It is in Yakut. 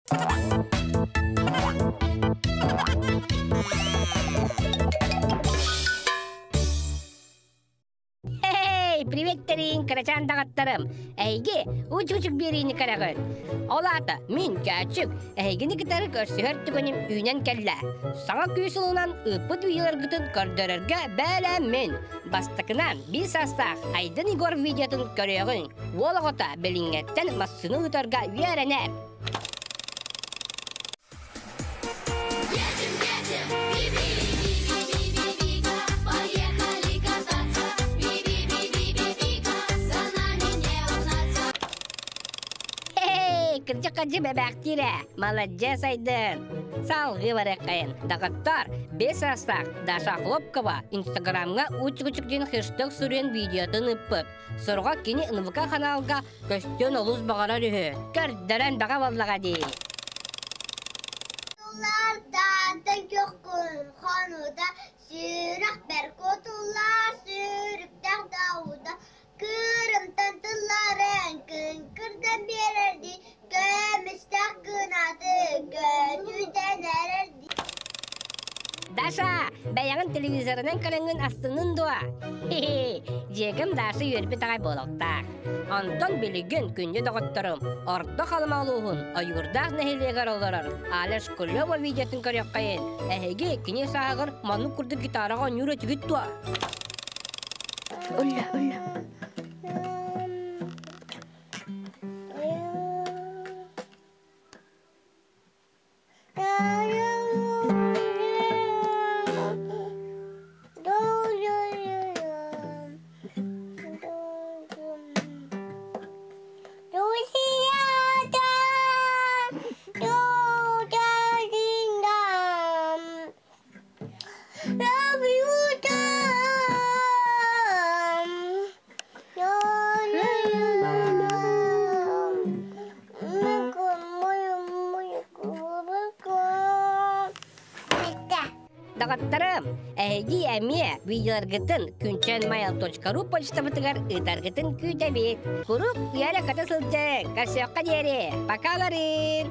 Эй, приветтерин, кырачаан даҕаттарым! Эһиги учучук биэриини көрөҕүт. Ол аата мин Көөчүк эһигини кытары көрсүһэр түгэним үүнэн кэллэ. Саҥа күүс ылынан ыыппыт видеоларгытын көрдөрөргө бэлэммин. Бастакынан биир саастаах Айдын Егор видеотун көрүөҕүҥ. Уол оҕото билиҥҥэттэн массыына ыытарга үөрэнэр. Едем, едем, би-би-би-би-би-би-ка, поехали кататься, би-би-би-би-би-ка, за нами не угнаться. Эй, кырдьык-хадьы бэбээхтиир ээ, маладьыас Айдын. Салгыы барыаххайын. Доҕоттор, 5 саастаах Даша Хлопкова Инстаграмҥа Учук-учук диэн хэштег суруйан видеотун ыыппыт. Сорҕо кини НВК ханаалга көстүөн олус баҕарар үһү. Көрдөрөн баҕа буоллаҕа дии. Тулардаатан көхкүн хонуута, сүрэхпэр кутуллар сүрүктээх дауда, кырымтан тылларын кыҥкырдан биэрэрдии, көмүстээх кынаты көтүтэн эрэрдии. Даша, бэйэҕин телевизорынан көрөҥҥүн астыннын дуо? Хи-хи, дьиэгэм Даша үөрбүт аҕай буолуохтаах. Онтон билигин күндү доҕотторум, Орто Халыма улууһун Ойуурдаах нэһилиэгэр олорор Аля Шкулева видеотын көрүөххэйин. Эһиги кини сааһыгар маннык курдук гитараҕа оонньуур этигит дуо? Улла, улла. Доҕотторум, эһиги эмиэ видеоларгытын күнчэнmail.ru почтабытыгар ыытаргытын күүтэбит. Куруук үөрэ-көтө сылдьыҥ, көрсүөххэ диэри. Пока, Ларин!